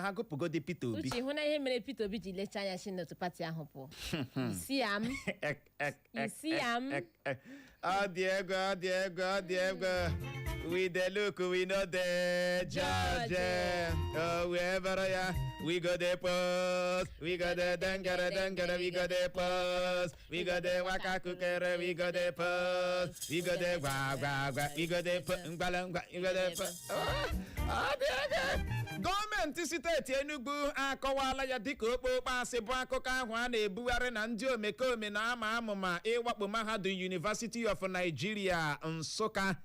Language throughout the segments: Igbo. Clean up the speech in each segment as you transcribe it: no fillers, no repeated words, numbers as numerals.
Ha gụpụgodi Peter Obi. Uche, hụ na ihe mere Peter Obi ji lechaa anya si n'otu pati ahụ pụọ. Isi ya m. Ek, ek, ek, Isi ya m. ek, ek. Ọ dị egwu, ọ dị egwu, ọ dị egwu. We dey look, we no dey judge. Oh, whoever ya, we go dey post, we go dey dengere dengere, we go dey post, we go dey waka kukere, we go dey post, we go dey gwa gwa gwa, we go dey po ngwala ngwa, we go dey post. Ọ dị egwu. Gọọmenti steeti Enugu akọwala ya dịka okpokpo asị bụ akụkọ ahụ a na-ebugharị na ndị omekome na-ama amụma ịwakpo mahadum University of Nigeria, Nsụka.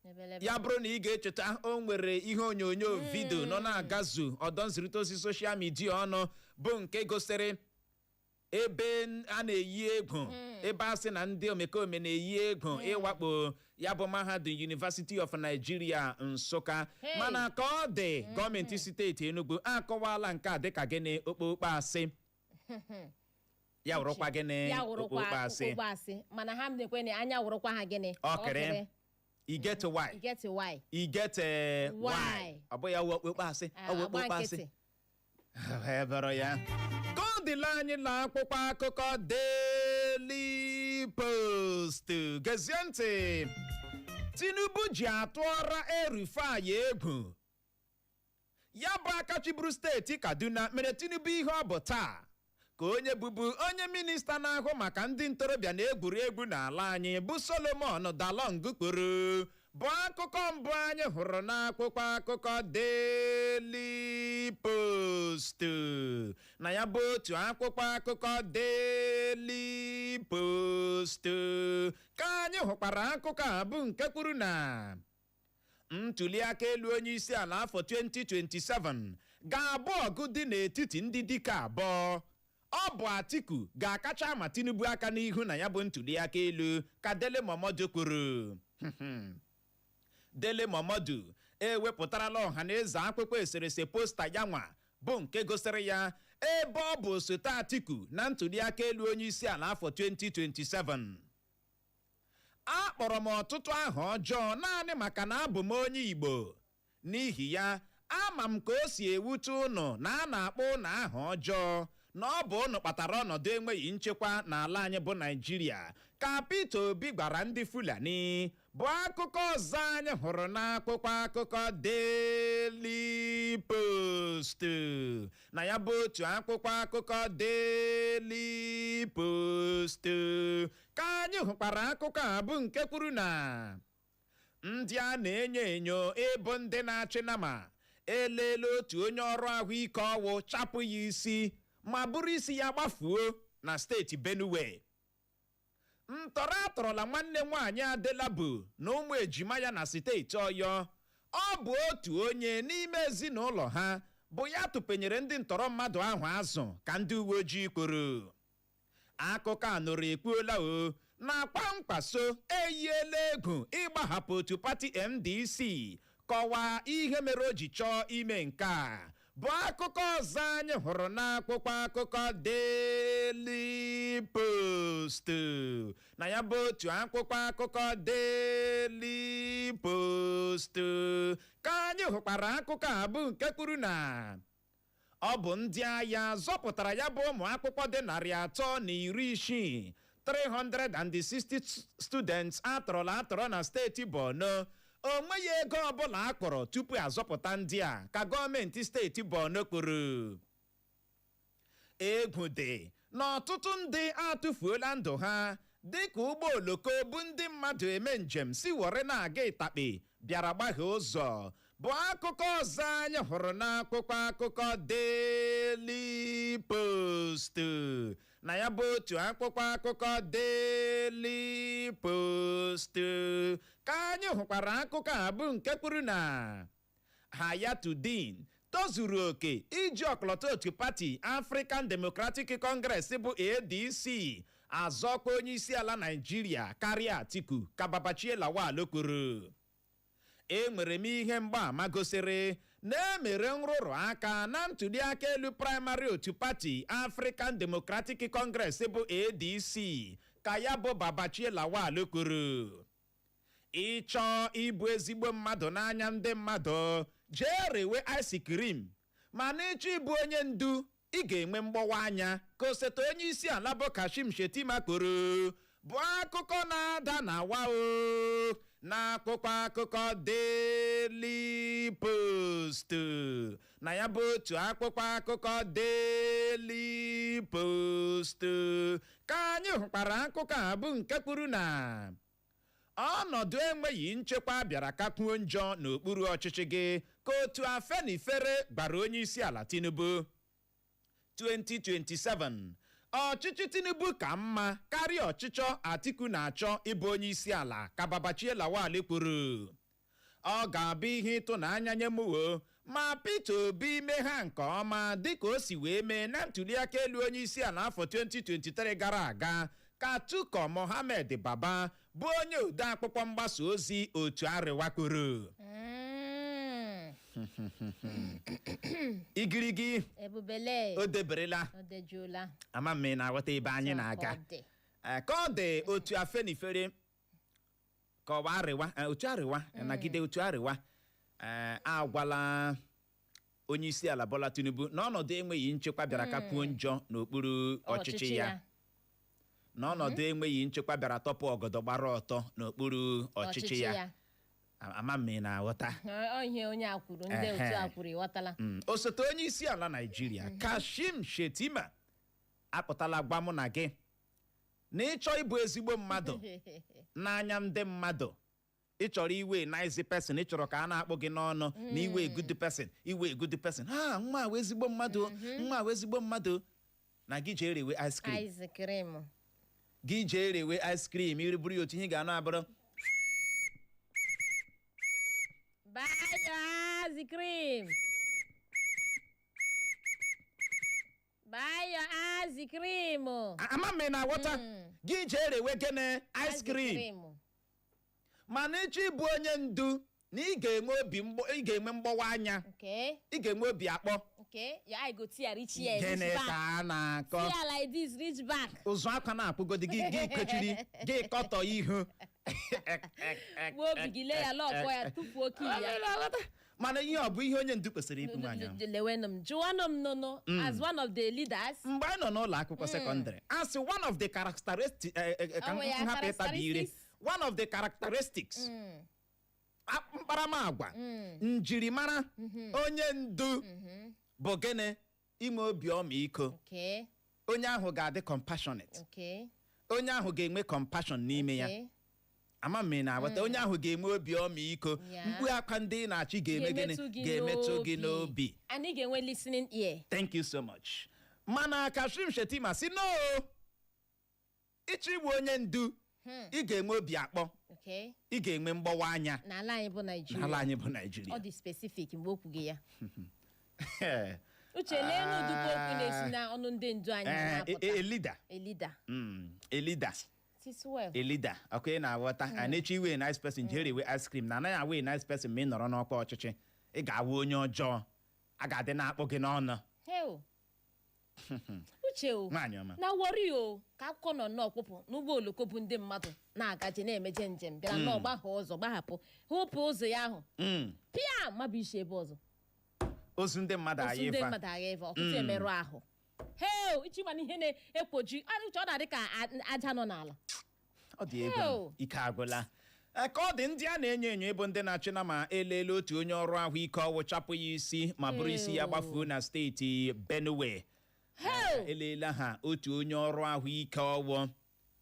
Ebelebe. Ya bụrụ na ị ga-echeta, o nwere ihe onyonyo video nọ na-agazu ọdọ nzirịta ozi social media ọnụ, bụ nke gosiri ebe a na-eyi egwu, ebe a sị na ndị omekome na-eyi egwu ịwakpo ya bụ mahadum University of Nigeria, Nsụka. Hey. Mana ka ọ dị, gọọmenti steeti Enugu akọwala nke a dịka gịnị? Okpokpo asị. Ya wụrụkwa gịnị? Ya wụrụkwa Okpokpo asị. okpokpo asị, mana ha na-ekwe na anya wụrụkwa ha gịnị? Ọkịrị. I get why? You get why? I get Why? why? Ọ bụ ya wụ okpokpo asị. Ọ bụ Agba okpokpo asị. nkịtị. Ebere ya ka ọ dịla. Anyị na akwụkwọ akụkọ Daily Post. Gezie ntị. Tinubu ji atụọra El-Rufai egwu. Ya bụ aka chịburu steeti Kaduna mere Tinubu ihe ọ bụ taa, ka onye bụbu onye minista na-ahụ maka ndị ntorobịa na egwuregwu n'ala anyị bụ Solomon Dalong kwuru, bụ akụkọ mbụ anyị hụrụ n'akwụkwọ akụkọ Daily Post. Na ya bụ otu akwụkwọ akụkọ Daily Post ka anyị hụkwara akụkọ a bụ nke kwuru na ntuli aka elu onye isi ala afọ 2027 ga-abụ ọgụ dị n'etiti ndị dike abụọ. Ọ bụ Atiku ga-akacha ama Tinubu aka n'ihu na ya bụ ntuli aka elu, ka Dele Momodu kwuru. Dele Momodu ewepụtarala ọha na eze akwụkwọ eserese poster ya nwa, bụ nke gosiri ya ebe ọ bụ osote Atiku na ntuli aka elu onye isi ala afọ 2027. Akpọrọ m ọtụtụ aha ọjọọ naanị maka na abụ m onye Igbo. N'ihi ya, ama m ka o si ewute ụnụ na a na-akpọ ụnụ aha ọjọọ, na ọ bụ ụnụ kpatara ọnọdụ enweghị nchekwa n'ala anyị bụ Naijiria, ka Peter Obi gwara ndị Fulani, bụ akụkọ ọzọ anyị hụrụ n'akwụkwọ akụkọ Daily Post. Na ya bụ otu akwụkwọ akụkọ Daily Post ka anyị hụkwara akụkọ a bụ nke kwuru na ndị a na-enyo enyo ịbụ ndị na-achị nama eleela otu onye ọrụ ahụike ọwụ, chapụ ya isi ma bụrụ isi ya gbafuo na steeti Benue. Ntọrọ atọrọla nwanne nwaanyị Adelabu na ụmụ ejima ya na steeti Ọyọ. Ọ bụ otu onye n'ime ezinụlọ ha bụ ya tụpenyere ndị ntọrọ mmadụ ahụ azụ, ka ndị uwe ojii kwuru. Akụkọ a nụrụ ekwuola o na Kwankwaso eyiela egwu ịgbahapụ otu pati NDC, kọwaa ihe mere o ji chọọ ime nke a, bụ akụkọ ọzọ anyị hụrụ n'akwụkwọ akụkọ Daily Post. Na ya bụ otu akwụkwọ akụkọ Daily Post ka anyị hụkwara akụkọ a bụ nke kwuru na ọ bụ ndị agha zọpụtara ya bụ ụmụ akwụkwọ dị 360, 360 students atọrọla atọrọ na steeti Borno. O nweghị ego ọbụla a kpọrọ tupu azọpụta ndị a, ka gọọmenti steeti Borno kwuru. Egwu dị na ọtụtụ ndị atụfuola ndụ ha dịka ụgbọ oloko bụ ndị mmadụ eme njem si were na-aga Ịtakpe bịara gbaghee ụzọ, bụ akụkọ ọzọ anyị hụrụ n'akwụkwọ akụkọ Daily Post. Na ya bụ otu akwụkwọ akụkọ Daily Post ka anyị hụkwara akụkọ a bụ nke kwuru na Hayatuddin tozuru oke iji ọkọlọtọ otu pati African Democratic Congress bụ ADC azọkwa onye isi ala Naijiria karịa Atiku, ka Babachir Lawal kwuru. Enwere m ihe mgbaama gosiri na emere nrụrụ aka na ntụliaka elu praịmarị otu pati African Democratic Congress bụ ADC, ka ya bụ Babachir Lawal kwuru. Ịchọọ ịbụ ezigbo mmadụ n'anya ndị mmadụ, Jee rewe ice cream, mana ịchọ ịbụ onye ndu, ị ga-enwe mgbọwa anya, ka osote onye isi ala bụ Kashim Shettima kwuru, bụ akụkọ na-ada na wa o n'akwụkwọ akụkọ Daily Post. Na ya bụ otu akwụkwọ akụkọ Daily Post ka anyị hụkwara akụkọ a, bụ nke kwuru na ọnọdụ enweghị nchekwa bịara kakwuo njọ n'okpuru ọchịchị gị, ka otu Afenifere gbara onye isi ala Tinubu. 2027, ọchịchị Tinubu ka mma karịa ọchịchọ Atiku na-achọ ịbụ onye isi ala, ka Babachie Lawal kwuru. Ọ ga-abụ ihe ịtụnanya nye m o ma Peter Obi mee ha nke ọma dịka o si wee mee na ntụliaka elu onye isi ala afọ 2023 gara aga, ka Tukur Mohammed Baba, bụ onye ode akwụkwọ mgbasa ozi otu Arịwa, kwuru. Igirigi. Ebubele. O deberela. O dejuola. Ama m ị na-aghọta ebe anyị na-aga. Ka ọ dị. Ka ọ dị, otu Afenifere ka ọ bụ Arịwa, otu Arịwa nagide, otu Arịwa agwala onye isi ala Bola Tinubu na ọnọdụ enweghị nchekwa bịara kakwuo njọ n'okpuru ọchịchị ya, na ọnọdụ enweghị nchekwa bịara tọpụ ọgọdọ gbara ọtọ n'okpuru ọchịchị ya. Ama m ị na-aghọta. Ọ ihe onye a kwuru, ndị otu a kwuru, ịghọtala? Osote onye isi ala Naijiria Kashim Shettima apụtala gwa mụ na gị na ịchọ ịbụ ezigbo mmadụ n'anya ndị mmadụ, ị chọrọ iwe nice person, ị chọrọ ka a na-akpọ gị n'ọnụ na iwe good person, iwe good person, ha nwa awụ ezigbo mmadụ, nwa awụ ezigbo mmadụ, na gị jee rewe ice cream. Ice cream. Gị jee rewe ice cream, iri bụrụ ya otu ihe ga-anụ abụrụ. Buy your ice cream. Buy your ice cream. Ama m ị na-aghọta. Gị jee rewe gịnị? Ice cream. Mana ịchọ ịbụ onye ndu, na ị ga-enwe obi ị ga-enwe mgbọwa anya. Ị ga-enwe obi akpọ. Okay. Your eye go tear reach here, Gịnị reach back. ka a na-akọ? Tear like this, reach back. Ụzụ akwa na-akpụgodi gị, gị kwechiri, gị kọtọ ihu. Gbuo obi gị, lee ya, lọkọ ya, tufuo kii ya. Mana ihe ọ bụ ihe onye ndu kwesịrị ikwu, nwaanyị ahụ. Lewenụ m, jụọnụ m nụnụ as one of the leaders. Mgbe anyị nọ n'ụlọ akwụkwọ sekọndịrị, a sị one of the characteristics, ka Ọ m bụ ya, hapụ ịtabi ire. Characteristics. One of the characteristics, mkparamagwa njirimara onye ndu bụ gịnị? Inwe obi ọmịiko. Onye ahụ ga-adị compassionate. Onye ahụ ga-enwe compassion n'ime ya. Ama m ị na-aghọta. Onye ahụ ga-enwe obi ọmịiko. Mkpu akwa ndị ị na-achị ga-eme gịnị? Ga-emetụ gị. Ga-emetụ gị n'obi. And ị ga-enwe listening ear. Thank you so much. Mana Kashim Shettima si no, ịchọ ịbụ onye ndu, ị ga-enwe obi akpọ. Ị ga-enwe mgbọwa anya. N'ala anyị bụ Naijiria. N'ala anyị bụ Naijiria. Ọ dị specific mgbe o kwughị ya. Uche, lee n'ụdịkwa okwu na-esi na ọnụ ndị ndu anyị na-apụta. A leader. A leader. A leader. It is well. A leader. Ọkwa ị na-aghọta? A na-eche iwe nice person, jere iwe ice cream, na anaghị awe nice person ma ị nọrọ n'ọkwa ọchịchị. Ị ga-awụ onye ọjọọ a ga-adị na-akpọ gị n'ọnụ. Heo. Uche o. Nwaanyị ọma. Na Warri o, ka akụkọ nọ nnọọ kwụpụ n'ụgbọ oloko bụ ndị mmadụ na-agaje na-emeje njem bịara nnọọ gbahụ ụzọ, gbahapụ hụpụ ụzọ ya ahụ. Pịa mmadụ isi ebe ọzọ. Ozu ndị mmadụ Ozu agha ndị ịfa. mmadụ agha ebe ọtụtụ emerụ ahụ. Heo, ichi mana ihe na-ekwoju uche, ọ na-adị ka aja nọ n'ala. Ọ dị egwu. Heo. Ike agwụla. Ka ọ dị, ndị a na-enyo enyo ịbụ ndị na-achị na ma elele otu onye ọrụ ahụike ọwụ chapụ ya isi ma bụrụ isi ya Heo. gbafuo na steeti Benue. Heo. Eleela ha otu onye ọrụ ahụike ọwụ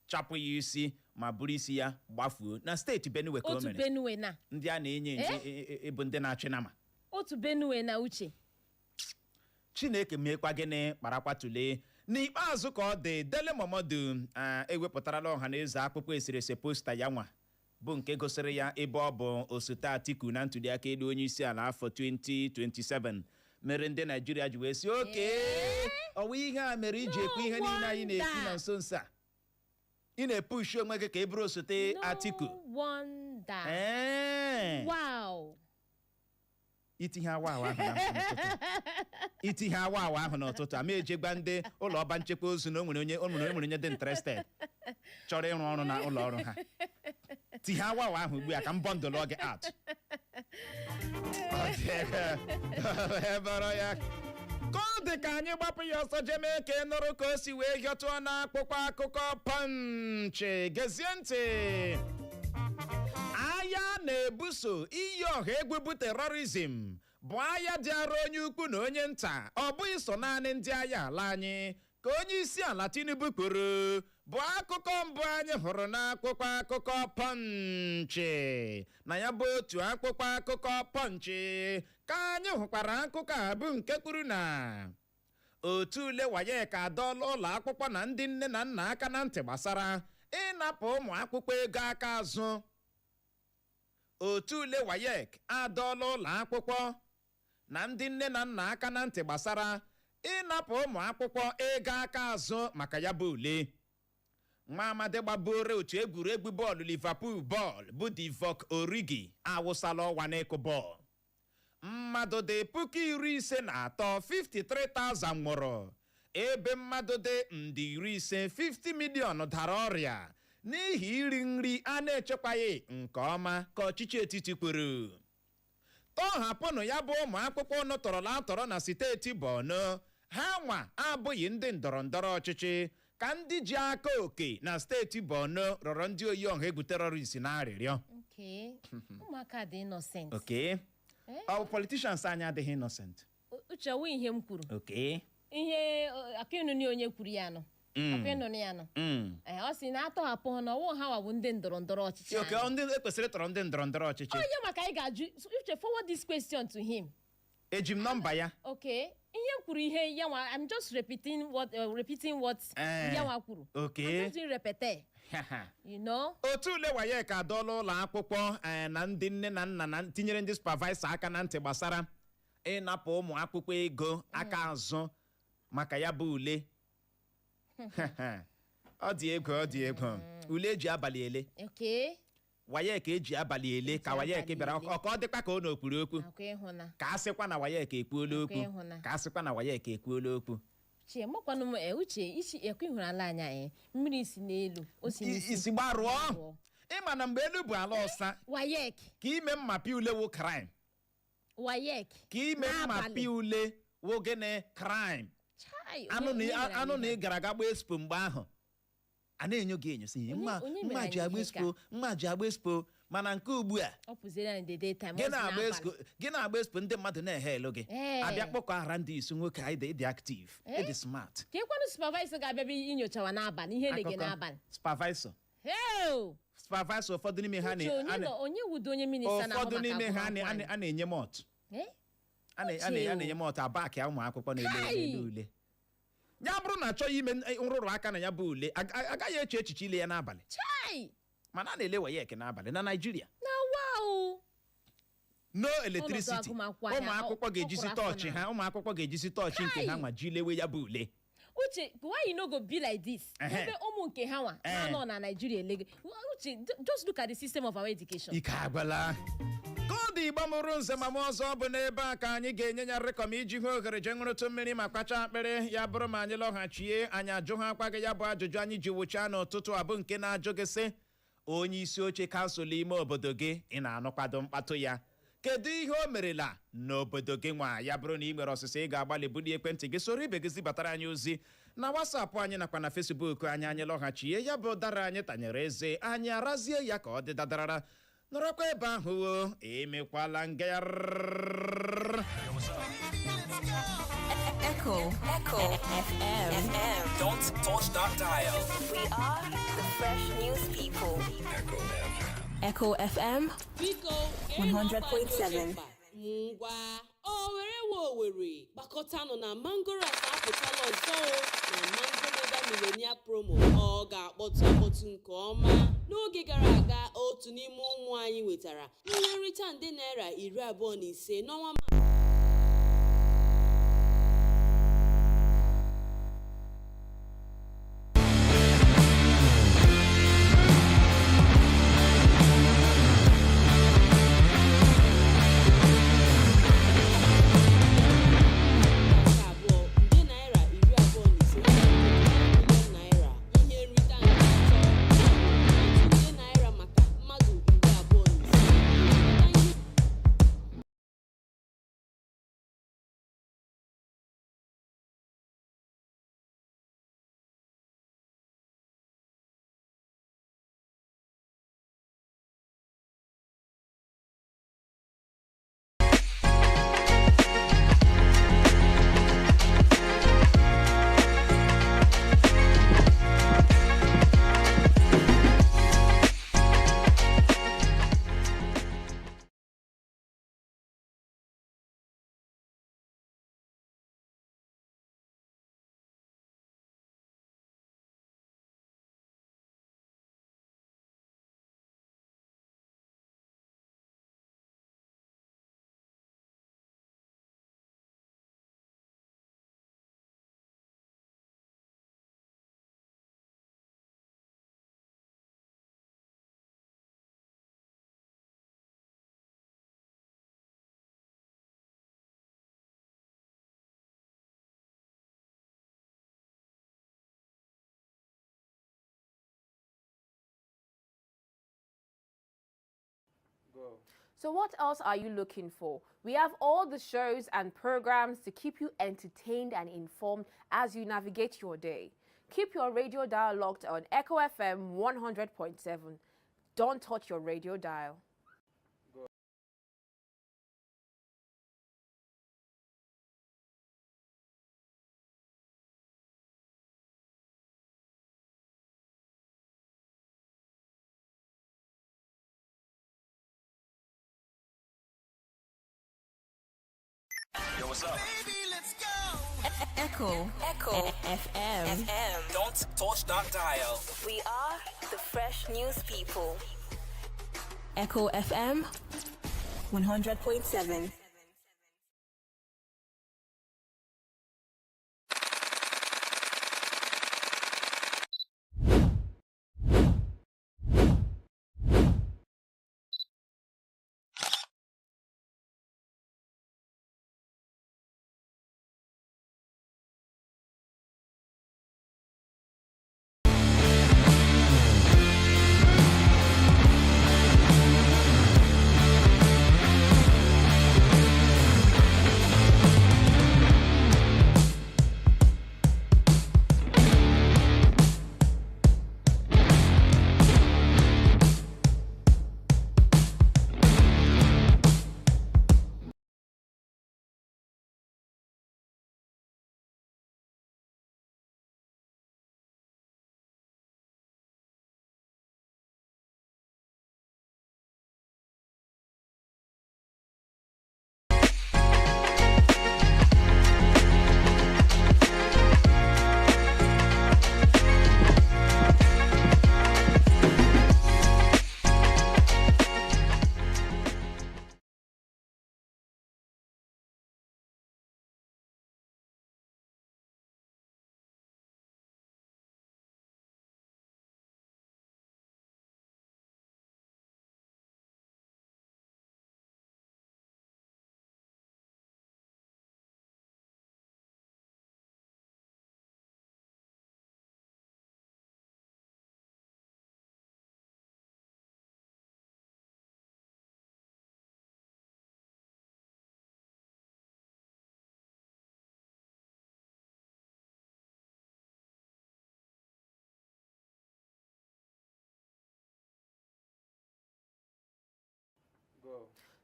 chapụ ya isi ma bụrụ isi ya gbafuo na steeti Benue ka o Otu mere. Benue na Ndị a na-enyo enyo ịbụ ndị na-achị nama. Otu Benue na, Uche. Chineke meekwa gịnị? Kparakwa tulee. N'ikpeazụ, ka ọ dị, Dele Momodu ewepụtarala ọha na eze akwụkwọ eserese poster ya nwa, bụ nke gosiri ya ebe ọ bụ osote Atiku na ntụliaka elu onye isi ala afọ 2027, mere ndị Naijiria ji wee sị oke ọwa ihe a mere iji ekwu ihe niile anyị na-ekwu na Wonder. nso nso a, ị na-epushi onwe gị ka ị bụrụ osote No Atiku. wonder. Ee. Wow. Itinye awa awa ahụ n'ụtụtụ, itinye awa awa ahụ n'ụtụtụ, ama ejegba ndị ụlọ ọba nchekwa ozu na o nwere onye dị interested chọrọ ịrụ ọrụ na ụlọ ọrụ ha. Tinye awa awa ahụ ugbu a ka m bundle gị out. Ọ dị egwu. Bụrụ ya ka ọ dị ka anyị gbapụ ya ọsọ jee ka ị nụrụ ka o si wee hịọtụọ n'akwụkwọ akụkọ Punch. Gezie ntị. Agha na-ebuso iyi ọha egwu bụ terrorism bụ agha dị arọ onye ukwu na onye nta, ọ bụghị so naanị ndị agha ala anyị, ka onye isi ala Tinubu kwuru, bụ akụkọ mbụ anyị hụrụ n'akwụkwọ akụkọ Punch. Na ya bụ otu akwụkwọ akụkọ Punch ka anyị hụkwara akụkọ a bụ nke kwuru na otu ule WAEC adọọla ụlọ akwụkwọ na ndị nne na nna aka na ntị gbasara ịnapụ ụmụ akwụkwọ ego aka azụ. Otu ule WAEC adọọla ụlọ akwụkwọ na ndị nne na nna aka na ntị gbasara ịnapụ ụmụ akwụkwọ ego aka azụ maka ya bụ ule. Nwa amadi gbaburu otu egwuregwu bọọlụ Liverpool bọọlụ bụ Divock Origi awụsala ọwa n'ịkụ bọọlụ. Mmadụ dị 53,000, 53,000 nwụrụ, ebe mmadụ dị nde 50, 50 million, dara ọrịa n'ihi iri nri a na-echekwaghị nke ọma, ka ọchịchị etiti kwuru. Tọhapụnụ ya bụ ụmụ akwụkwọ unu tọrọla atọrọ na steeti Borno, ha nwa abụghị ndị ndọrọ ndọrọ ọchịchị, ka ndị ji aka oke na steeti Borno rọrọ ndị oyi ọha egwu terrorist na arịrịọ. Okay. Ụmụaka dị innocent. Okay. Eh? Ọ politicians anyị adịghị innocent? Uche, ọwụ ihe m kwuru. Okay. Ihe akịnụnị onye kwuru ya nọ. Akịnụnị ya nọ. Ee, ọ sị na atọhapụ ha na ọwụ ha wabụ ndị ndọrọ ndọrọ ọchịchị Okay, anyị. ndị ekwesịrị tọrọ ndị ndọrọ ndọrọ ọchịchị. Onye maka anyị ga-ajụ. Uche, forward this question to him. Eji m nọmba ya. Okay, ihe m kwuru, ihe ya nwa, I'm just repeating what ya nwa kwuru. I'm just doing repete you know. Otu ule WAEC adọọla ụlọ akwụkwọ na ndị nne na nna na tinyere ndị supervisor aka na ntị gbasara ịnapụ ụmụ akwụkwọ ego aka azụ maka ya bụ ule. Ọ dị egwu, ọ dị egwu. Ule eji abalị ele. WAEC eji abalị ele ka Eji WAEC abalị bịara ele. ọ ka ọ dịkwa ka ọ n'okwuru okwu. Nakwa ịhụna. Ka a sịkwa na WAEC ekwuola Nakwa okwu. ịhụna. Ka a sịkwa na WAEC ekwuola okwu. Uche, makwanụ m uche isi ekwe hụrụ ala anya, mmiri si n'elu, o si n'isi Isi gbarụọ. Gbarụọ. Ịma na mgbe elu bụ ala ọsa WAEC. ka ime mmapi ule wụ crime. WAEC. Ka ime N'abalị. mmapi ule wụ gịnị? Crime. Chai, anụ onye na mere anụ anyị na ihe ị gara aga gba expo mgbe ahụ, a na-enyo gị enyo sị mma Onye mere mma ji anyị agba ihe? Expo mma ji agba expo, mana nke ugbu a Ọ pụziere anyị the day time gị ọ sị na-agba n'abalị. expo, gị na-agba expo, ndị mmadụ na-ehe elu gị. Abịa kpọkọ ara ndị isi nwoke anyị dị ịdị active, ịdị smart. Ka ekwanụ supervisor ga-abịa bịa inyochawa n'abalị ihe ele gị Akụkọ. n'abalị. Supervisor. Heo! Supervisor, ụfọdụ n'ime ha Uche, onye nọ, onye wudo onye minista na-ahụ ụfọdụ maka n'ime ha agụmakwụkwọ anyị? a na-enye mọt. Eh? A Uche na-enye o. mọt abak ya ụmụ akwụkwọ na-ele Kai! ele ule. Ya bụrụ na achọghị ime nrụrụ aka na ya bụ ule, agaghị eche echiche ile ya n'abalị. Chai! Mana a na-ele WAEC n'abalị na Naịjirịa. Na wow! No electricity. Agụmakwụkwọ anyị, Ụmụ akwụkwọ ga-ejizi ọ kwụrụ afọ tọọchị n'ala. ha, ụmụ akwụkwọ ga-ejizi tọọchị nke Kai! ha nwa ji lewe ya bụ ule. Uche, why you no go be like this? Ebe ụmụ nke ha nwa na-anọ na Nigeria elege. Uche, just look at the system of our education. Ike agwala. Ka ọ dị, Igbo mụrụ nze ma m ọzọ, bụ n'ebe a ka anyị ga-enye ya rịkọm iji hụ ohere jee ṅụrụtụ mmiri ma kpacha akpịrị. Ya bụrụ ma anyị lọghachie, anyị ajụ ha akwa gị ya bụ ajụjụ anyị ji wụchaa n'ụtụtụ a, bụ nke na-ajụ gị sị, onye isi oche kansụl ime obodo gị ị na-anụkwado mkpatụ ya, kedu ihe o merela n'obodo gị nwa? Ya bụrụ na ị nwere ọsịsa, ị ga-agbalị bulie ekwentị gị soro ibe gị zibatara anyị ozi na WhatsApp anyị nakwa na Facebook anyị. Anyị lọghachie, ya bụ ụdara anyị tanyere eze anyị arazie ya ka ọ dị dadarara. Nọrọkwa ebe ahụ o, emekwala ngagharị. Echo. Echo. FM. FM. Don't touch that dial. We are the fresh news people. Echo FM. Biko. 100.7. Ngwa, Owere we Owere, gbakọtanụ na Mangorat apụtala ọzọ o na Mango Mega Millionaire Promo. Ọ ga-akpọtụ akpọtụ nke ọma. N'oge gara aga, otu n'ime ụmụ anyị nwetara ihe nrite nde naira 25 n'ọnwa. Nke abụọ, nde naira 25 million naira. Ihe nrite nke atọ bụ 1 nde naira maka mmadụ 25. Ihe So, what else are you looking for? We have all the shows and programs to keep you entertained and informed as you navigate your day. Keep your radio dial locked on Echo FM 100.7. Don't touch your radio dial. Yo, what's up? Echo. Echo. FM. FM. Don't touch that dial. We are the fresh news people. Echo FM 100.7.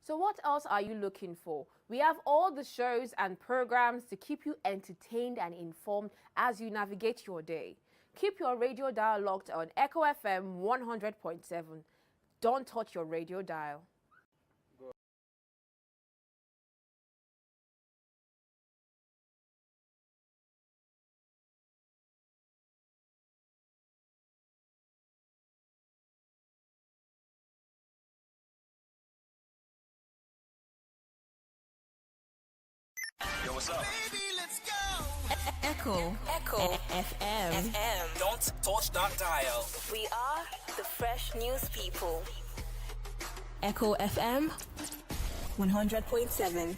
So, what else are you looking for? We have all the shows and programs to keep you entertained and informed as you navigate your day. Keep your radio dial locked on Echo FM 100.7. Don't touch your radio dial. Yo, what's up? Echo. Echo. FM. FM. Don't touch that dial. We are the fresh news people. Echo FM 100.7.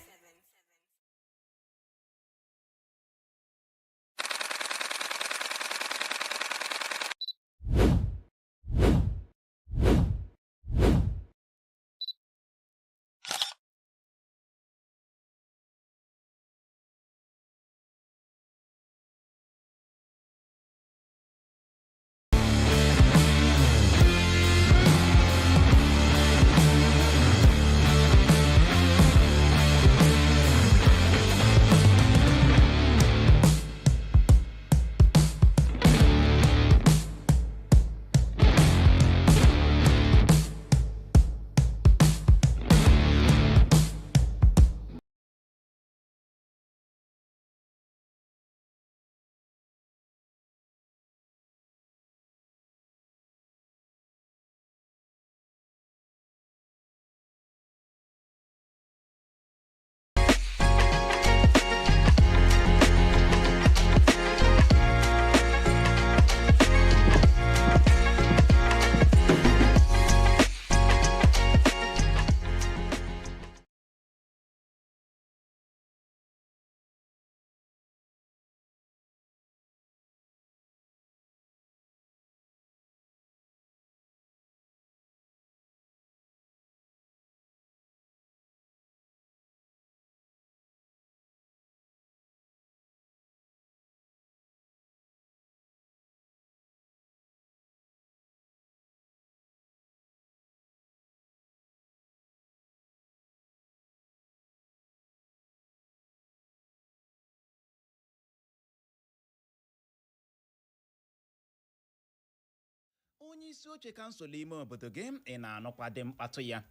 Onye isi oche kansụl ime obodo gị, ị na-anụkwa dị mkpatụ ya,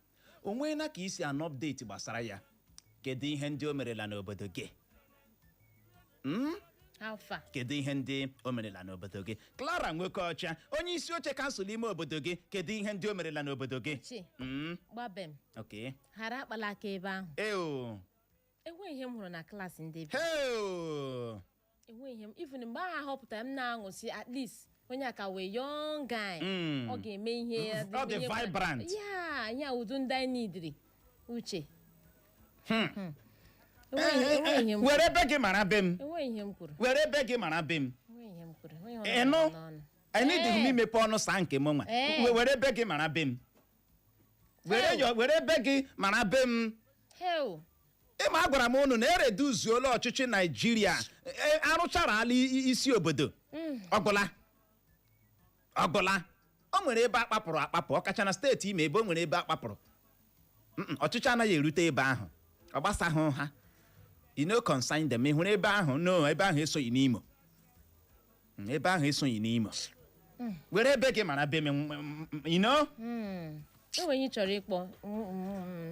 o nweela ka isi anụ update gbasara ya? Kedu ihe ndị o merela n'obodo gị? How far? Kedu ihe ndị o merela n'obodo gị? Clara Nwoke Ọcha, onye isi oche kansụl ime obodo gị, kedu ihe ndị o merela n'obodo gị? Uche. Gbabem. Okay. Ghara akpala aka ebe ahụ. Eo. Enweghị ihe m hụrụ na klaasị ndị bi. Heo. Enweghị ihe m, even mgbe ahụ họpụtara m na-aṅụ si at least onye a ka wee young guy, ọ ga-eme ihe. Ọ dị vibrant. Ya ya udu ndị anyị nidiri, Uche. Enweghị ihe m Were ebe gị mara be m. Enweghị ihe m kwuru. Were ebe gị mara be m. Enweghị ihe m kwuru. Enweghị ihe Ịnụ? ọ n'ọnụ. Anyị dịghị m imepe ọnụ saa nke m nwa. Were ebe gị mara be m, were were ebe gị mara be m. Hell. Ịma, agwara m unu na ereduzuola ọchịchị Naijiria. Arụchara ala isi obodo, ọgwụla ọgwụla. O nwere ebe akpapụrụ akpapụ, ọkacha na steeti Imo, ebe o nwere ebe akpapụrụ. Ọchịchị anaghị erute ebe ahụ, ọ gbasahụ ha, you no concern them. Ị hụrụ ebe ahụ? No, ebe ahụ esoghị n'Imo. Ebe ahụ esoghị n'Imo. Were ebe gị mara be m, you know. Enwere ihe ị chọrọ ịkpọ?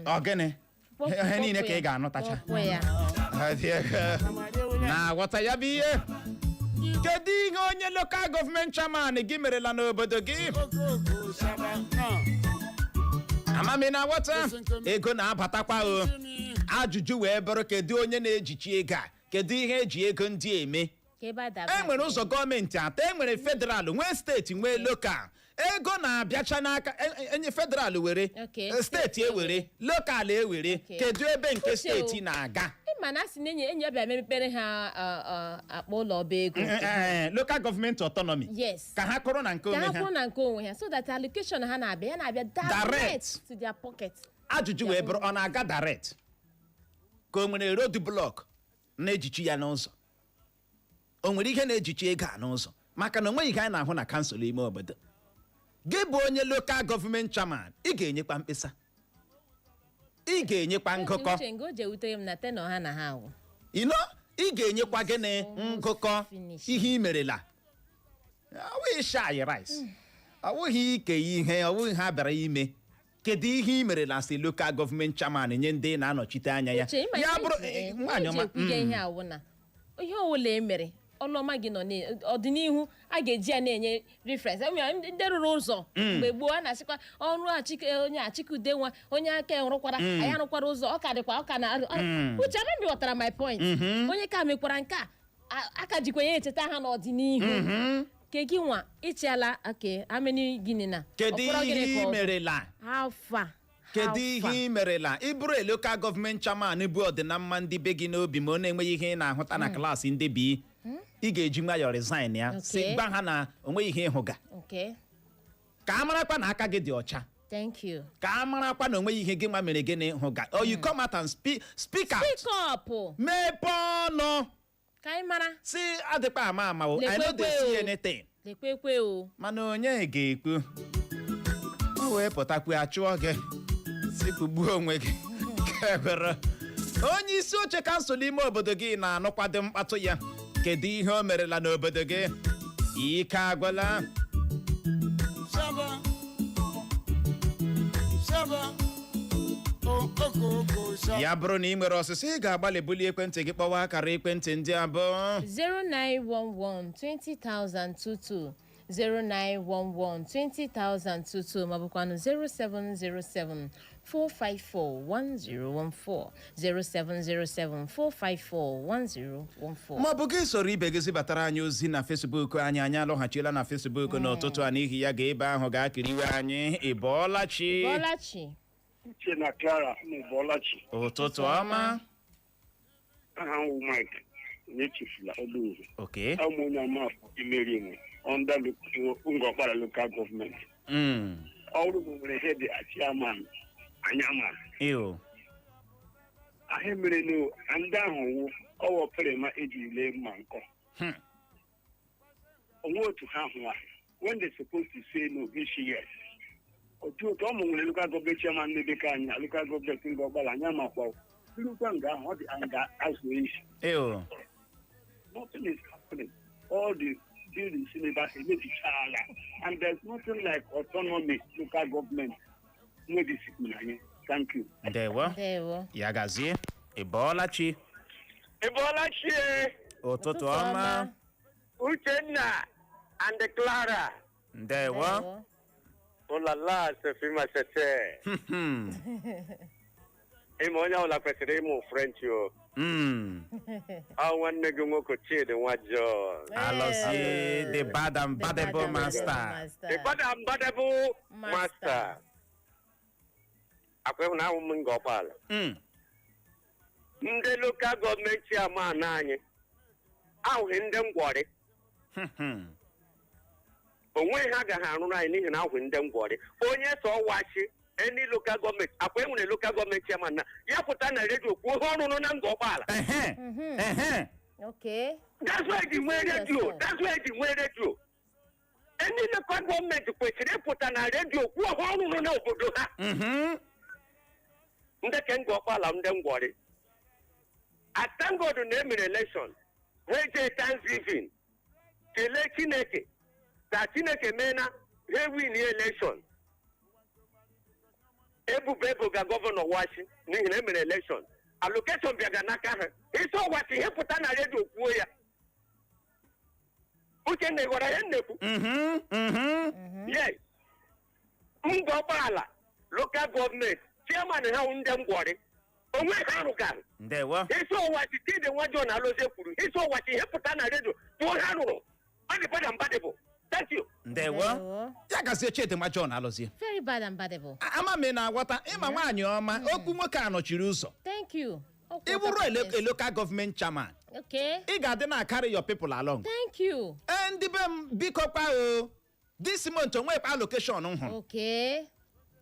Ọ gịnị? Ihe niile ka ị ga-anụtacha. Kpọpụ ya. Na-aghọta ya bụ ihe. Kedu ihe onye local government chairman gị merela n'obodo gị? Amami na aghọta, ego na-abatakwa o. Ajụjụ wee bụrụ, kedu onye na-ejichi ego a? Kedu ihe eji ego ndị eme? Ka ebe a daba. E nwere ụzọ gọọmenti atọ e nwere: federal, nwee steeti, nwee local. Ego na-abịacha n'aka enye federal were, steeti ewere, local ewere. Kedu ebe nke Uche o. steeti na-aga? Ịma na asị na enyi enyi ya bịa mepere ha akpa ụlọ ọba ego. Local government autonomy. Yes. Ka ha kụrụ na nke Ka onwe ha ha. kwụrụ na nke onwe ha, so that allocation ha na-abịa, ya na-abịa Direct. direct to their pocket. Ajụjụ wee bụrụ, ọ na-aga direct ka o nwere road block na-ejichi ya n'ụzọ? O nwere ihe na-ejichi ego a n'ụzọ? Maka na o nweghị ihe anyị na-ahụ na kansụl ime obodo gị. Bụ onye local government chairman, ị ga-enyekwa mkpesa, ị ga-enyekwa ngụkọ. Uche, nga o ji ewutere m na tenure ha na ha awụ. Ino, ị ga-enyekwa gịnị? Ngụkọ. Finish. Ihe ị merela, ọ bụghị shy rice, ọ bụghị ike ihe, ọ bụghị ha bịara ime. Kedu ihe ị merela si local government chairman nye ndị na-anọchite anya ya? Uche, ịma Ya ihe bụrụ nwaanyị eji ọma. ekwuge ihe awụ na ihe ọwụla e mere ọlụọma gị nọ n'ọdịnihu, a ga-eji ya na-enye reference. Enwere ndị rụrụ ụzọ mgbe gboo, a na-asịkwa ọrụ achike onye achikude nwa onye aka rụkwara anyị, arụkwara ụzọ, ọ ka dịkwa, ọ ka na. Uche, ama m ghọtara my point. Onye ka mekwara nke a, aka jikwa ya echeta ha n'ọdịnihu. Ke gị nwa ịchịala, okay, how many gịnị na Kedu Ọ fọrọ gịnị ihe ka ị ọ bụ? merela? How far? Kedu How ihe far? ị merela? Ị bụrụ a local government chairman bụ ọdịnamma ndị be gị n'obi, ma ọ na-enweghị ihe ị na-ahụta na klaasị ndị bi, ị ga-eji nwayọọ resign ya, si gwa ha na onweghị ihe ịhụga, ka a marakwa na aka gị dị ọcha. Thank you. Ka a marakwa na onweghị ihe gị nwa mere gịnị hụga, or you come out and speak out. Speak up. Mepee ọnụ. Ka anyị mara. Si adịkwa ama ama o, I no dey Lekwekwe see o. anything. Lekwekwe o. Mana onye ga-ekwu o wee pụtakwu, achụọ gị, si kpugbuo onwe gị. Kebere onye isi oche kansụl ime obodo gị na-anụkwado mkpatụ ya, kedu ihe o merela n'obodo gị? Ike agwụla. Shaba. Shaba. Oh, oko, oko, shaba. Ya bụrụ na ị nwere ọsịsọ, ị ga-agbalị bulie ekwentị gị kpọwa akara ekwentị ndị abụọ: 0911 20022, 0911 20022, maọbụkwanụ 0707 454 1014, 0707 454 1014. Maọbụ gị soro ibe gị zibatara anyị ozi na Facebook anyị. Anyị alọghachiela na Facebook n'ụtụtụ a, n'ihi ya ga ebe ahụ ga-akiriwe anyị. Ị bọọla chi? Bọlachi. Uche na Clara, unu bọọla chi. Ụtụtụ ọma. Aha m wụ Mike na-echefula Oluwu. Ụmụ onye amafọ imeri enwe under Ngọkpara local government. Ọrụ m nwere head chairman anyị ama. Ew. Ahụ mere na ndị ahụ wụ ọwọ perema eji lee mma nkọ. Onwe otu ha hụwa when they supposed to say no, isi yes. Otu ọmụ nwere local government chairman na-ebe ka anyị na local government Ngọkpara anyị amakwa birukwa nga ahụ ọ dị nga azụ isi. Ew. Nothing is happening. All the buildings in ebe Emebichala, and there's nothing like autonomy local government no discipline anyị. Thank you. Ndewo. Ndewo. Ya gazie. Ị bọọla chi? Ị bọọla chi e? Ụtụtụ ọma. Uchenna and Clara. Ndewo. Ụlala Sefima Sete. Ịma onye ọbụla kwesịrị ịmụ French o. Ọ nwanne gị nwoke Chidi nwa John. Alọzie, the bad and The bad badable and master. The bad and badable master. Akwa ịhụ na ahụ m nga ọkpala. Ndị local government chairman anyị ahụghị ndị ngwọrị. Onwe ha agaghị arụrụ anyị n'ihi na ahụghị ndị ngwọrị. Onye sọ wachi any local government, akwa enwere local government chairman na ya pụta na redio kwuo ihe ọ rụrụ na nga ọkpala. Ehe. Ehe. That's why ji nwee redio. That's why ji nwee redio. Any local government kwesịrị ịpụta na redio kwuo ihe ọ rụrụ n'obodo ha. Ndị ke nga ọkpala, ndị ngwọrị. Thank God na emere election, ha eje thanksgiving kelee Chineke ka Chineke mee na ha win election. Ebubo ebuga governor wachi n'ihi na emere election, allocation bịaga n'aka ha. Isi ọwachi ihe pụta na redio kwuo ya. Uchenna, ị gwara ya nnekwu? Mhm. Yes, ngọ ụgbọala local government chairman ha wụ ndị ngwọrị, onwe ha rụgara. Ndewo. Isi ọwachi Chidi nwa John Alozie kwuru, isi ọwachi ihe pụta na redio kwuo ha rụrụ. Ọ dị bad and badable. Thank you. Ndewo. Ya gazie, Chidinma John Alọzie. Very bad and badable. Ama m ị na-aghọta. Ịma nwaanyị ọma, okwu nwoke a nọchiri ụzọ. Thank you. Ị bụrụ a local government chairman, ị ga-adị na carry your people along. Thank you. Ee, ndị be m, biko kwa o, this month onwekwa allocation m hụrụ,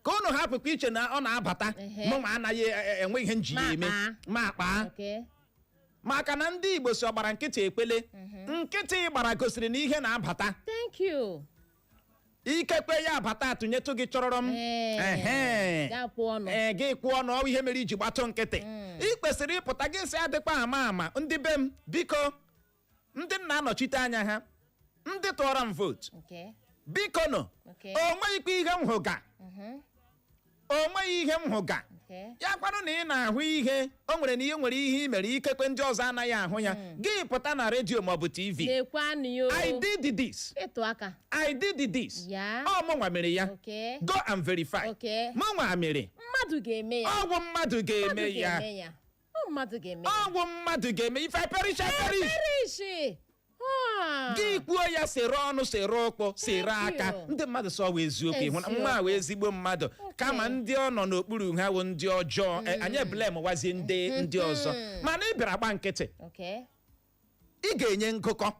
ka unu hapụkwa iche na ọ na-abata. Mụ ma anaghị enwe ihe nji ya Ma eme. kpaa. Ma kpaa. Maka na ndị Igbo si ọgbara nkịtị ekpele nkịtị gbara gosiri na ihe na-abata. Thank you. Ikekwe ya abata, atụnyetụ gị chọrọrọ m. Ehe. Gaa kwụọ ọnụ. Ee, gị kwụọ ọnụ. Ọ ihe mere iji gbatụ nkịtị. Ị kwesịrị ịpụta gị sị, adịkwa ama ama, ndị be m, biko, ndị m na-anọchite anya ha, ndị tụọrọ m vootu, biko nọ, o nweghịkwa ihe m hụga, o nweghị ihe m hụga. Ya kwanụ na ị na-ahụ ihe o nwere, na ihe nwere ihe ị mere ikekwe ndị ọzọ anaghị ahụ ya, gị pụta na redio maọbụ TV. Na-ekwe yo. "I did this." Ịtụ aka. "I did this." Ya. Ọ mụnwa mere ya. Go and verify. Mụnwa mere. Mmadụ ga-eme ya. Ọgwụ mmadụ ga-eme Mmadụ ya. ga-eme ya. Ọ mmadụ ga-eme ya. Ọgwụ mmadụ ga-eme. If I perish, I perish. Perish. Ah. Gị kwuo ya, sere ọnụ, sere ụkwụ, sere Thank aka. you. Ndị mmadụ sọ wụ eziokwu. Ịhụ na nwa wee ezigbo mmadụ, kama ndị ọ nọ n'okpuru ha wụ ndị ọjọọ. Anyị eblem wazie ndị ọzọ, mana ị bịara gba nkịtị. Ị ga-enye ngụkọ.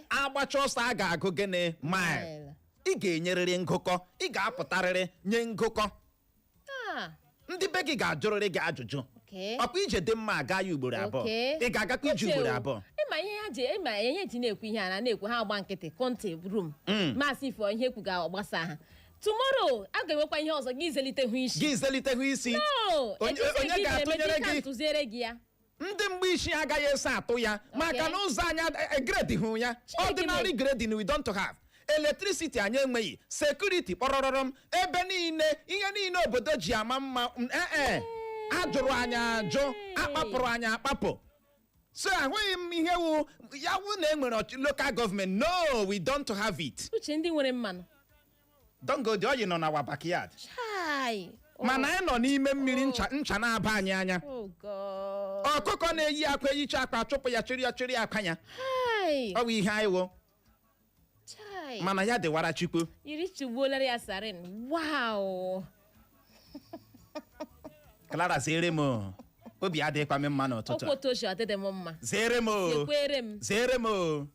Agbacha ọsọ, a ga-agụ gịnị? Mile. Mile. Ị ga-enyerịrị ngụkọ, ị ga-apụtarịrị nye ngụkọ. Ndị be gị ga-ajụrịrị gị ajụjụ. Ọkwa ije dị mma aga ya ugboro 2. Ị ga-agakwa ije Uche ugboro o, 2. Ịma ihe ha ji, ịma ihe ji na-ekwu ihe a na na-ekwu, ha agba nkịtị kọnte rum. Masị ifo ihe ekwu ga-agbasa ha. Tomorrow a ga-enwekwa ihe ọzọ gị zelite hụ isi. Gị zelite hụ isi. No, Onye ejizie onye gị ga-atụnyere na-eme gị? ka ntụziere gị ya. Ndị mgbe isi agaghị eso atụ ya, maka na ụzọ anyị grade hụ ya. Chineke. Ordinary grading we don't have. Electricity anyị enweghị, security kpọrọrọrọ m ebe niile, ihe niile obodo ji ama mma, ee ajụrụ anyị ajụ, akpapụrụ anyị akpapụ. So ahụghị m ihe wụ ya wụ na enwere local government. No, we don't have it. Uche, ndị nwere mmanụ. Don't go there, oyi nọ na our backyard. Chai. Mana anyị nọ n'ime mmiri, ncha ncha na-aba anyị anya. Oh God. Ọkụkọ na-eyi akwa, eyicha akwa, chụpụ ya, chịrị ya, chịrị akwa ya. Chai. Ọ bụ ihe anyị wụ. Chai. Mana ya dịwara Chukwu. Iri chugbuolara ya sarin. Wow. Clara, zere m o. Obi adịghịkwa m mma n'ụtụtụ Okwu a. otu o si ọdịdị m mma. Zere m o. Ekwere m. Zere m o,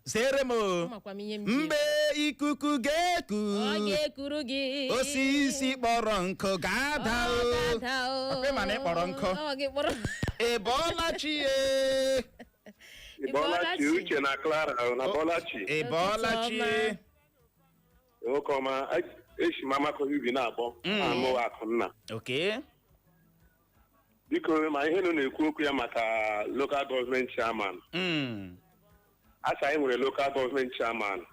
zere m o. Amakwa m ihe m ji. Mgbe ikuku ga-eku, Ọ ga-ekuru gị. Osisi kpọrọ nkụ ga-ada Ọ o. ga-ada o. Ọkwa ịma na ị kpọrọ nkụ? Ọ gị kpọrọ. Ị bọọla chi ye? Ị bọọla chi, Uche na Clara, na bọọla chi. Ị bọọla chi? Nwoke ọma, esi m Amakọhị Ubi na-akpọ amụwa Akụnna. Biko, ma ihe nụ na-ekwu okwu ya maka local government chairman, asa anyị nwere local government chairman.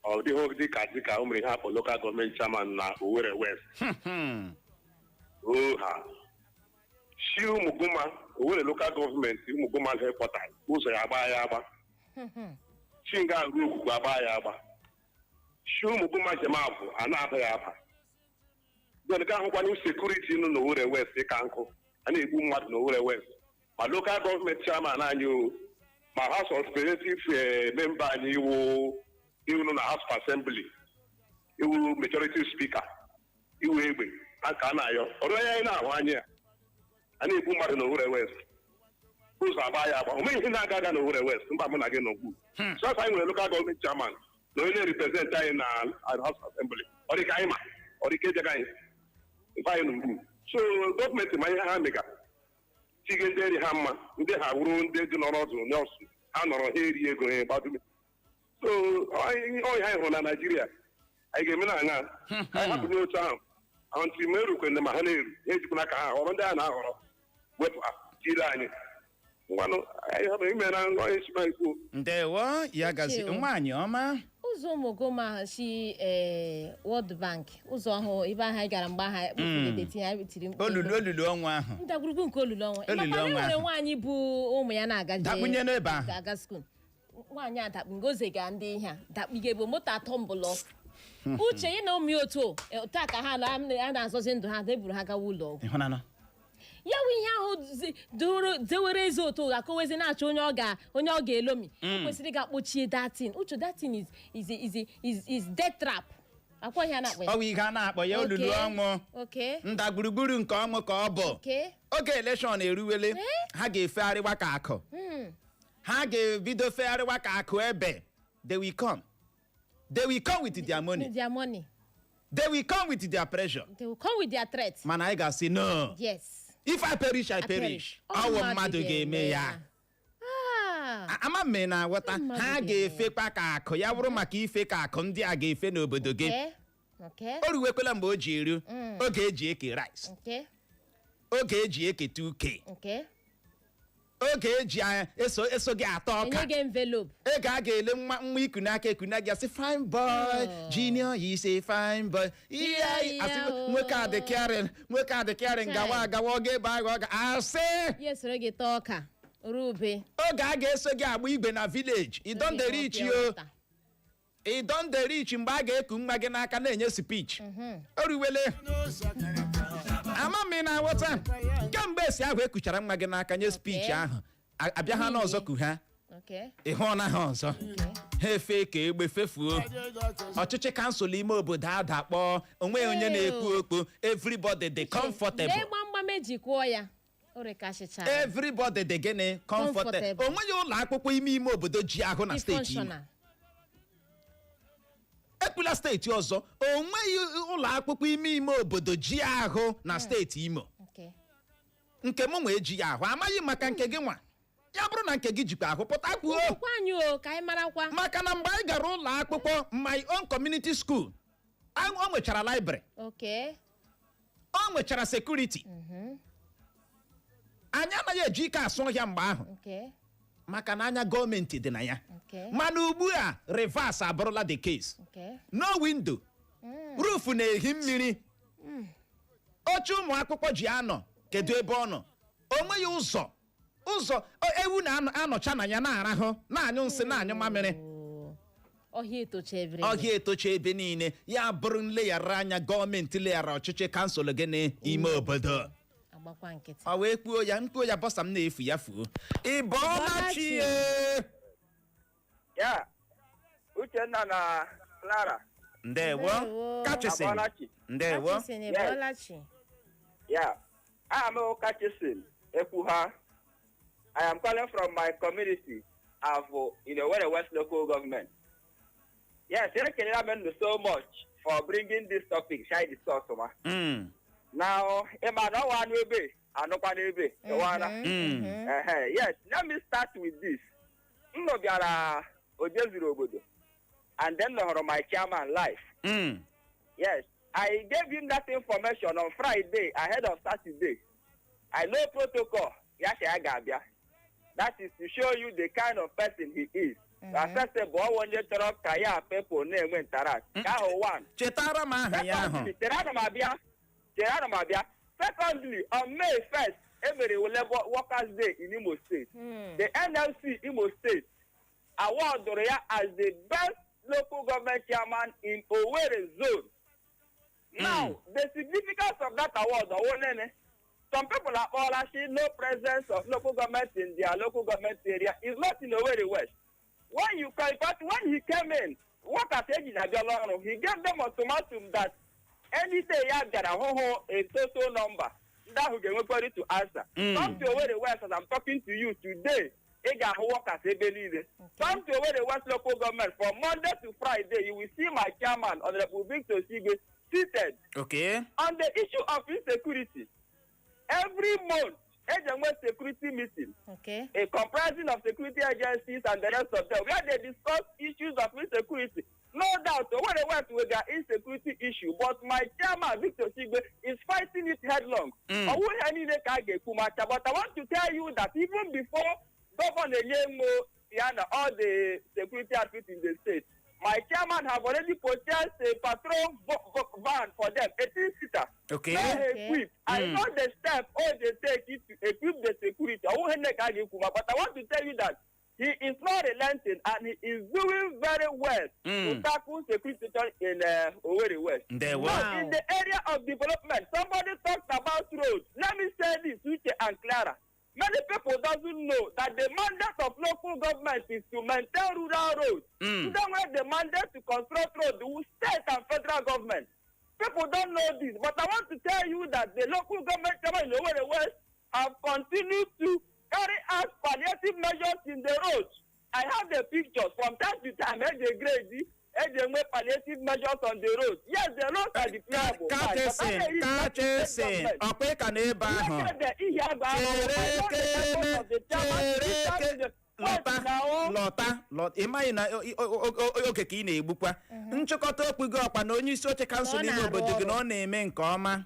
Ọ dịghị dịka o mere ihe akpọ local government chairman na Owerri West. Oha si Ụmụgụma, Owerri local government, Ụmụgụma headquarters, ụzọ ya agba ya agba. Chi nga ruo Okwukwe, agba ya agba. Si Ụmụgụma Jemabụ, a na-aba ya aba. Then ga ahụkwana insecurity nọ n'Owerri West ka nkụ. A na-egbu mmadụ n'Owerri West, ma local government chairman anyị o, ma House of Representative member anyị, iwu iwu nọ na House of Assembly, iwu majority speaker, iwu egbe a ka a na-ayọ ọrụ onye anyị na-ahụ anya ya. A na-egbu mmadụ n'Owerri West, ụzọ agba ya agba. O nweghị ihe na-aga aga n'Owerri West mba mụ na gị nọ ugbu. Sọsọ anyị nwere local government chairman na onye na-represent anyị na House of Assembly. Ọ dị ka anyị ma ọ dị ka ejega anyị mfe anyị n'ugbu. So gọọmenti ma ihe ha mega tige ndị eri ha mma, ndị ha wụrụ ndị dị nọrọ ọdụ nọọsụ ha nọrọ, ha eri ego ha gbadume. So ọhịa anyị hụrụ na Naijiria, anyị ga-eme na aṅa anyị hapụ n'otu ahụ ahụ ntị ma erukwene ma ha na-eru ha ejikwana ka ha họrọ ndị a na-ahọrọ wepụ ha tiri anyị. Ngwanụ, anyị hapụ ime na onye si ma ikwu. Ndewo, ya gazi. Uche o. Nwaanyị ọma. Ụzọ Ụmụgoma si ee World Bank, ụzọ ọhụụ ebe ahụ anyị gara mgbe ahụ kpofuru edeti anyị tiri mkpu. Olulu ọnwa ahụ. Ndagwurugwu nke olulu ọnwa. Olulu Ịmakwa na ọnwa e nwere ahụ. nwaanyị bụ ụmụ ya na-aga Dakpunye n'ebe ahụ. Aga school. Nwaanyị a dakpu ngoze ga ndị ihe a dakpuge bụ moto atọ mbụlọ. Uche ya na ụmụ ya otu taa ka ha a na-azọzi ndụ ha, eburu ha gawa ụlọ ọgwụ. Ịhụnanụ. Ya bụ ihe ahụ doro dewere eze otu akọwezi na-achọ onye ọ ga-elomi. O kwesịrị ịga kpochie datin. Uche, datin is death trap, akwa ihe a na-akpọ ya. Ọ bụ ihe a na-akpọ ya olulu ọnwụ. Ndagwurugwuru nke ọnwụ ka ọ bụ. Oge election eruwele, ha ga-efegharịwa ka akụ. Ha ga-ebido fegharịwa ka akụ ebe. They will come, they will come with their money. With their money. They will come with their pressure. They will come with their threat. Mana anyị ga-asị no. If I perish, I I perish. perish. Ọwụ mmadụ ga-eme ya. Ah. Ama m na-aghọta. Mmadụ Ha ga-eme. ga-efekwa ka akụ ya bụrụ maka ife ka akụ ndị a ga-efe n'obodo gị. O ruwekwela mgbe o ji eru oge eji eke rice, oge eji eketa uke, oge eji eso gị ata ọka. Enye gị envelope. Ego a ga-ele nwa nwa iku n'aka eku na gị, asị, "Fine boy, Junior is a fine boy." Ihe anyị asị, Ya. nwoke a dị caring, nwoke a dị caring. Gawa agawa, ọ ga-ebe agha, ọ ga asị. Ya esoro gị taa ọka rube. Oge a ga-eso gị agba igwe na village, ị don dey reach o, ị don dey reach. Mgbe a ga-eku nwa gị n'aka na-enye speech, o ruwele. Ama m ị na-aghọta. Kemgbe esi ahụ ekuchara nwa gị n'aka nye speech ahụ, abịa ha n'ọzọ ku ha. Ị hụ na ha ọzọ, ha efe ka egbe fefuo. Ọchịchị council ime obodo adakpọ, onweghị onye na-ekwu okwu. Everybody dị comfortable. Lee gbamgbam eji kwụọ ya, o rekasịchara. Everybody dị gịnị? Comfortable. Comfortable. Onweghị ụlọ akwụkwọ ime ime obodo ji ahụ na Dị steeti Imo. functional. Ekwula steeti ọzọ, onweghị ụlọ akwụkwọ ime ime obodo ji ahụ na steeti Imo. Nke m nwa eji ya ahụ, amaghị maka nke gị nwa. Ya bụrụ na nke gị jikwa ahụ, pụta kwuo. Kwukwa anyị o, ka anyị marakwa. Maka na mgbe anyị gara ụlọ akwụkwọ, my own community school, o nwechara library, o nwechara security. Anyị anaghị eji ike asụ ọhịa mgbe ahụ maka na anya gọọmenti dị na ya. Mana ugbu a, reverse abụrụla the case. No window, roof na-ehi mmiri, oche ụmụ akwụkwọ ji anọ, kedu ebe ọ nọ? O nweghị ụzọ ụzọ ewu na-anọcha na ya, na-arahụ, na-anyụ nsị, na-anyụ mamịrị. Oh. Ọhịa etocha ebere. Ọhịa etocha ebe niile. Ya bụrụ nleghara anya gọọmenti leghara ọchịchị council gị n'ime obodo. Agbakwa nkịtị. Ọ wee kpuo ya mkpuo ya bọsa m na-efu ya fuo. Ị bọọla chi ye. Ya, Uchenna na Clara. Ndewo. Ndewo. Kachisin. Abọọlachi. Ndewo. Kachisin, ị bọọla chi. Yeah, I am Kachisin Ekwuha. I am calling from my community of in Owerri West Local Government. Yes, ekelela m unu so much for bringing this topic shall discuss ma. Now, ịma na ọwa anụ ebe anụkwa n'ebe ịwana. Ehe, yes, let me start with this. M nọ bịara ojezuru obodo and then hụrụ my chairman live. Yes, I gave him that information on Friday ahead of Saturday. I know protocol. Ya sị ya ga-abịa. That is to show you the kind of person he is. Accessible, ọwụ onye chọrọ ka ya people na-enwe interact. Nke ahụ one. Chetara m aha ya ahụ. Secondly, chere, ana m abịa. Chere, ana m abịa. Secondly, on May 1st, emere Labour Workers Day in Imo State. The NLC Imo State awardụrụ ya as the best local government chairman in Owerri zone. Now, the significance of that award, ọwụ nene, some people akpọọla shi no presence of local government in their local government area is not in Owerri West. When you can, but when he came in, workers eji na-abịala ọrụ, he gave them ultimatum that any day ya bịara hụhụ a total number, ndị ahụ ga-enwekwari to answer. Come to Owerri West as I'm talking to you today, ị ga-ahụ workers ebe niile. Come to Owerri West local government from Monday to Friday, you will see my chairman, Honorable Victor Sigwe, seated. On the issue of insecurity, every month, eji enwe security meeting, a comprising of security agencies and the rest of them, where they discuss issues of insecurity. No doubt, Owerri West with their insecurity issue, but my chairman, Victor Sigwe, is fighting it headlong. Ọwụ ihe niile ka a ga-ekwu macha, but I want to tell you that even before Governor Enyemo ya na all the security outfits in the state, my chairman have already purchased a patrol van for them, 18 seater. Well equipped. I know the step all they take it to equip the security. Ọwụ ihe niile ka a ga-ekwu ma, but I want to tell you that he is not relenting and he is doing very well to tackle security situation in Owerri West. Ndewo. Now, in the area of development, somebody talked about roads. Let me say this, Uche and Clara. Many people doesn't know that the mandate of local government is to maintain rural roads. Then when the mandate to construct roads, the state and federal government. People don't know this, but I want to tell you that the local government chairman in Owerri West have continued to carry out palliative measures in the roads. I have the pictures from time to time. Eji grade, eji enwe palliative measures on the road. Yes, the roads are deplorable. Kachesin, kachesin, ọkwa ị ka na-ebe ahụ. Chere kene, chere. Lọta, lọta, lọta. Ị maghị na oge ka ị na-egbukwa nchịkọta okwu gị, ọkwa na onye isi oche kansụl Na ọ ime na-arụ obodo gị na ọrụ. ọ na-eme nke ọma.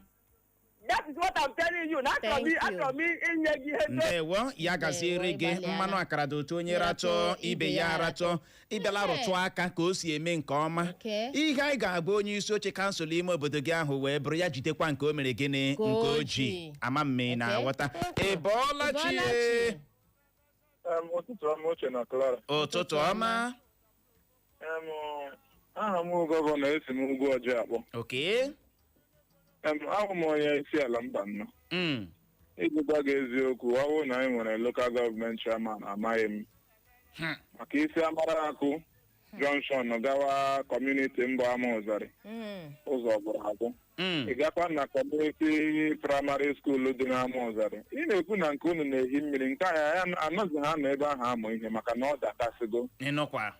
That is what I'm telling you. Na achọrọ m Thank you. achọrọ m inye gị ihe ndị Ndewo, ya gaziere Ndewo, gị. ịgbalịala. Mmanụ akara dị otu onye ratụ, ibe ya aratụ. Ịbịala rụtụ aka ka o si eme nke ọma. Ihe anyị ga-agba onye isi oche kansụl ime obodo gị ahụ wee bụrụ ya jidekwa nke o mere gịnị, Ka nke o o ji ji. ama mme na aghọta. Ị bọọla chi? Ịbọọla chi. Ụtụtụ ọma, Uche na Clara. Ụtụtụ ọma. Aha m Governor, esi m ugwu ọjọọ akpọ. Abụ m onye isi ala mba nnọọ. Iji gwa gị eziokwu, ọ bụrụ na anyị nwere local government chairman, amaghị m. Maka isi Amara Akụ junction gawa community mbụ ama ụzarị, ụzọ gwụrụ agwụ. Ị gakwa na community primary school dị n'ama ụzarị, ị na-ekwu na nke unu na-ehi mmiri, nke anyị anọghị ha nọ ebe ahụ amụ ihe maka na ọ dakasịgo. Ịnụkwa.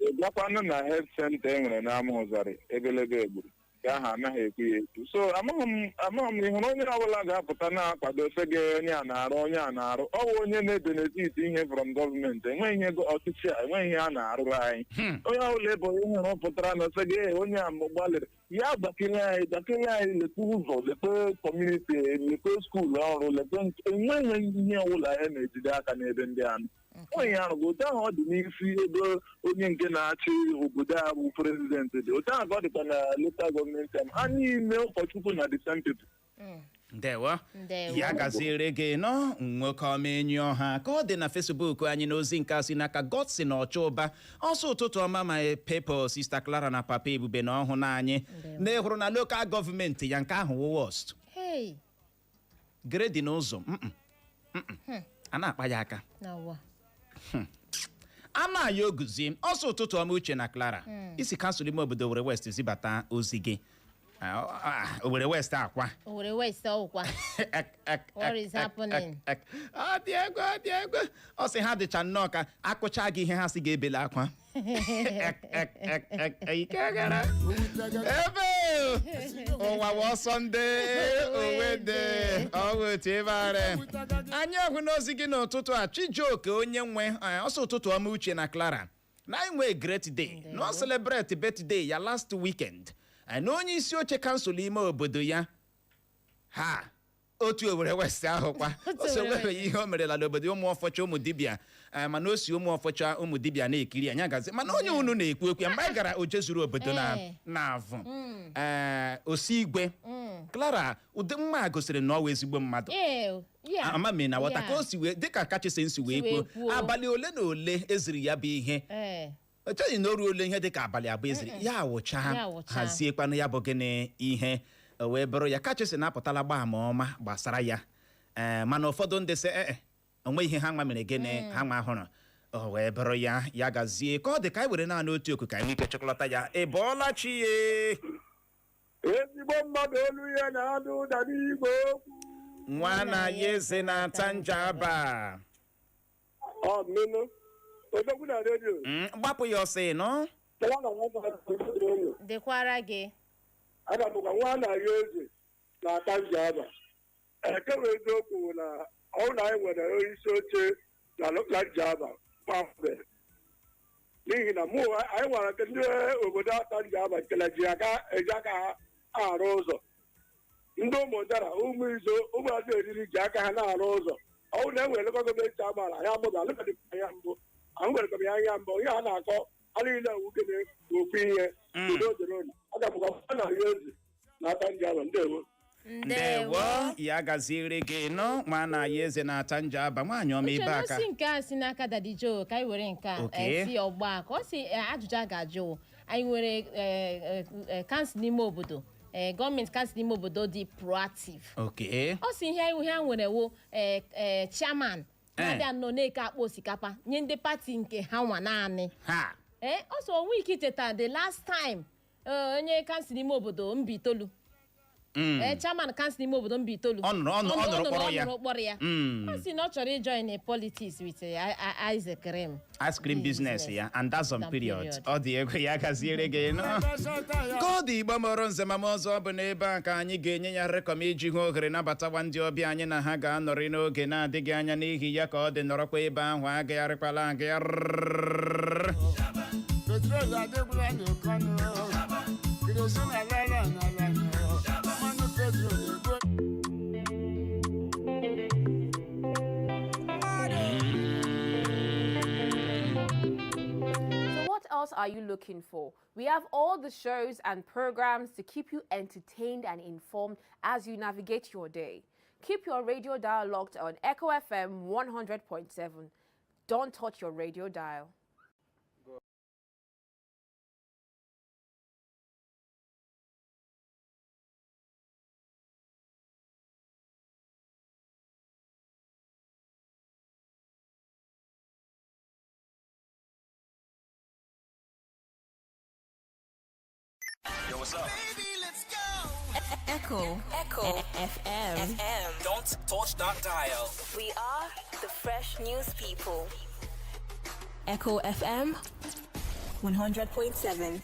Ị gakwanụ na health center e nwere n'ama ụzarị, ebelebe egburu nke ahụ, anaghị ekwu ya ekwu. So amaghị m, amaghị m. Ị hụrụ onye ọbụla ga-apụta na-akwado sị gị onye a na-arụ, onye a na-arụ, ọ bụ onye na-ebenefit ihe from gọọmenti. Enweghị ihe ọchịchị a, enweghị ihe a na-arụrụ anyị. Onye ọbụla ebe onye hụrụ pụtara na sị gị, "Ee, onye a gbalịrị ya," gbakere anyị, gbakere anyị, lekwe ụzọ, lekwe community, lekwe school ọrụ, lekwe enweghị ihe ọbụla ya na-ejide aka n'ebe ndị anụ onye ahụ. Otu ahụ ọ dị n'isi ebe onye nke na-achị obodo a bụ president dị, otu ahụ ka ọ dịkwa na local government ha niile, ụkọchukwu na the same people. Ndewo. Ndewo. Ya gaziere gị nọ, nwoke ọma. Enyi ọha ka ọ dị na Facebook anyị n'ozi nke a si n'aka Godson Ọchụba ọsọ. "Ụtụtụ ọma, my people, Sister Clara na Papa Ebube na ọhụụ n'anyị." Na ịhụrụ na local government ya, nke ahụ wụ worst. Hey. Grade n'ụzọ, a na-akpa ya aka. Na ụwa. A na-aya oguzi ọsọ. "Ụtụtụ ọma, Uche na Clara." Isi kansụl ime obodo Owerri West zibata ozi gị. Ah, ah, Owerri West akwa. Owerri West ọwụkwa. What is happening? Ọ dị egwu, ọ dị egwu. Ọ sị ha dịcha nnọọ ka akụcha gị ihe, ha sị ga-ebele akwa. Ek, ek, ek, ek, ike gara ebe ụwa bụ ọsọ ndị owe dị ọwụ otu ebe arị anyị ọhụ n'ozi gị n'ụtụtụ a. Chijioke onye nwe ọsọ. "Ụtụtụ ọma, Uche na Clara. Na anyị nwee great day na ọ celebrate birthday ya last weekend. Na onye isi oche kansụl ime obodo ya ha, otu Owerri West ahụ kwa." Otu O so Owerri. nwebeghị ihe o merela n'obodo ụmụ ọfọcha ụmụ dibịa. Mana o si ụmụ ọfọcha, ụmụ dibịa na-ekiri anyị agazi. Mana onye unu na-ekwu ekwu ya mgbe anyị gara oje zuru obodo na na avụ, ee, osi igwe Clara, ụdị mma a gosiri na ọ wụ ezigbo mmadụ. Ama m na ghọta ka o si wee dịka kachasị nsi wee Si wee kwuo kwuo. Abalị ole na ole eziri ya bụ ihe, echeghị na o ruole ihe dịka abalị 2 eziri ya awụcha. Ya awụcha. Haziekwanụ ya bụ gịnị ihe o wee bụrụ ya kachasị na-apụtala gbaa ama ọma gbasara ya. Ee, mana ụfọdụ ndị sị ee, onwe ihe ha nwa mere, gịnị ha nwa hụrụ, o wee bụrụ ya. Ya gazie ka ọ dị ka anyị were naanị otu oku ka anyị nwee ike chịkọlọta ya. Ị bọọla chi ye? Ezigbo mmadụ, olu ya na-ada ụda n'igwe okwu. Nwa na ya eze na-ata njaba. Ọ mmenụ odogwu na redio. Gbapụ ya ọsọ ịnụ. Nwa na nwa na redio. Dịkwara gị. Aga m ka nwa na-arịọ eze na-ata njaba. Eke wee eziokwu bụ na ọrụ na anyị nwere onye isi oche na njaba kpamkpe, n'ihi na mụ anyị nwara ndị obodo ata njaba nkele ji aka eji aka ha arụ ụzọ. Ndị ụmụdara, ụmụ izo, ụmụazị eriri ji aka ha na-arụ ụzọ. Ọwụ na enwere local government amaara ya mbụ alụkadị anya mbụ ahụ nwere ya anya mbụ ihe a na-akọ ha niile ewugene okwu ihe. Udo dịrị unu. Aga m gwa na-arịọ eze na-ata njaba. Ndewo. Ndewo, ya gaziere gị nụ. Nwa na ya eze na-ata njaba, nwaanyị ọma. Uche Ibe aka. n'osi nke a si n'aka Daddy Joe, ka anyị were nke a. Si ọgba ka ọ si, ajụjụ a ga-ajụ, anyị nwere council n'ime obodo, gọọmenti council n'ime obodo dị proactive. Ọ si ihe a nwere wo chairman na-abịa nọ na-eke akpa osikapa nye ndị party nke ha nwa naanị. Ha. Ee, ọ sọ onwe ike icheta the last time onye council n'ime obodo Mbaitoli, ee, chairman council n'ime obodo Mbaitoli Ọ nụrụ kpọrọ ya. Ọ nụrụ kpọrọ ya. Ọ sị na ọ chọrọ ijoin politics with ice cream. Ice cream business ya, and that's on period. Period. Ọ dị ego. Ya gaziere gị nụ. Ka ọ dị, Igbo mụrụ nze ma m ọzọ, bụ n'ebe a ka anyị ga-enye ya rekọm iji hụ ohere nabatawa ndị ọbịa anyị na ha ga-anọrị n'oge na-adịghị anya. N'ihi ya, ka ọ dị, nọrọkwa ebe ahụ, agagharịkwala agagharị. Petrol adịgbula n'ụkọ nụ, kerosene alala n'ala nụ, mmanụ petrol egbu. So, what else are you looking for? We have all the shows and programs to keep you entertained and informed as you navigate your day. Keep your radio dial locked on Echo FM 100.7. Don't touch your radio dial. Yo, what's up? Echo. Echo. FM. FM. Don't touch that dial. We are the fresh news people. Echo FM 100.7.